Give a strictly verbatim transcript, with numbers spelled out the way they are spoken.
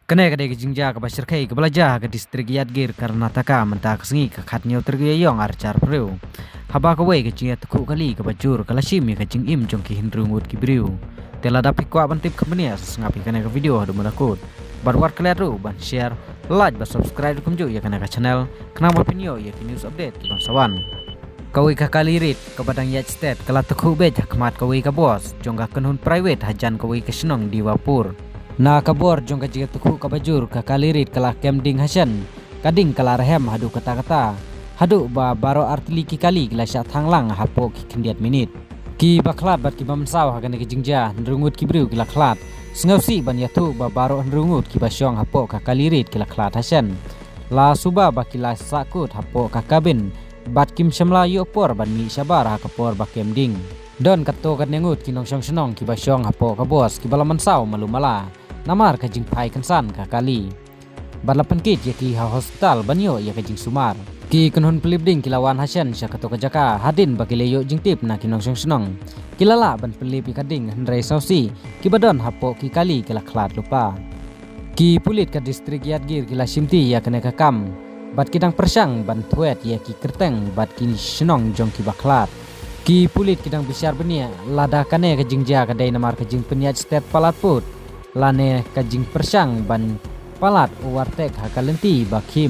Kane ka dei ka jingjia kaba shyrkhei kaba la jia ha ka distrik Yadgir, Karnataka, mynta ka sngi ka khathynñiew tarik Ïaïong arhajar arphew. Haba kawei ka jingïatakhuh kali kaba jur ka la shim ïa ka jingim jong ki hynriew ngut ki briew. Te lada phi kwah ban tip kham bniah, sa sngap ïa kane ka video haduh mynta kut. Bad wat klet ruh ban share, like bad subscribe kumjuh ïa kane ka channel, khnang ba phin ïoh ïa ki news update kiban sa wan. Kawei ka kali rit kaba dang ïaid stet ka la takhuh beit ha khmat kawei ka bus jong ka kynhun private hajan kawei ka shnong Diwapur. Na ka bor jong ka jingïatakhuh kaba jur, ka kali rit ka la kem ding hashen, ka ding ka la rhem haduh katta katta, haduh ba baroh artylli ki kali ki la shah thang lang hapoh ki khyndiat minit. Ki bakhlad bad kiba mynsaw ha kane ka jingjia, hynriew ngut ki briew ki la khlad. Sngewsih ban ïathuh ba baroh hynriew ngut kiba shong hapoh ka kali rit ki la khlad hashen. La suba ba ki la sahkut hapoh ka cabin bad kim shym la ïoh por ban mih shabar ha ka por ba kem ding. Don katto katne ngut ki nongshong shnong kiba shong hapoh ka bus kiba la mynsaw malu mala namar ka jingphai kynsan ka kali. Bad la pynkit ïa ki ha hospital ban ïoh ïa ka jingsumar. Ki kynhun pylip ding ki la wan hashen sha kato ka jaka hadien ba ki la ïoh jingtip na ki nongshong shnong. Ki la lah ban pylip ïa ka ding, hynrei sngewsih kiba don hapoh ki kali ki la khlad lypa. Ki pulit ka distrik Yadgir ki la shimti ïa kane ka kam bad ki dang pyrshang ban thwet ïa ki kyrteng bad ki shnong jong ki bakhlad. Ki pulit ki dang bishar bniah lada kane ka jingjia ka dei namar ka jingpynïaid stet palat pud lane ka jingpyrshang ban palat overtake ha ka lynti ba khim.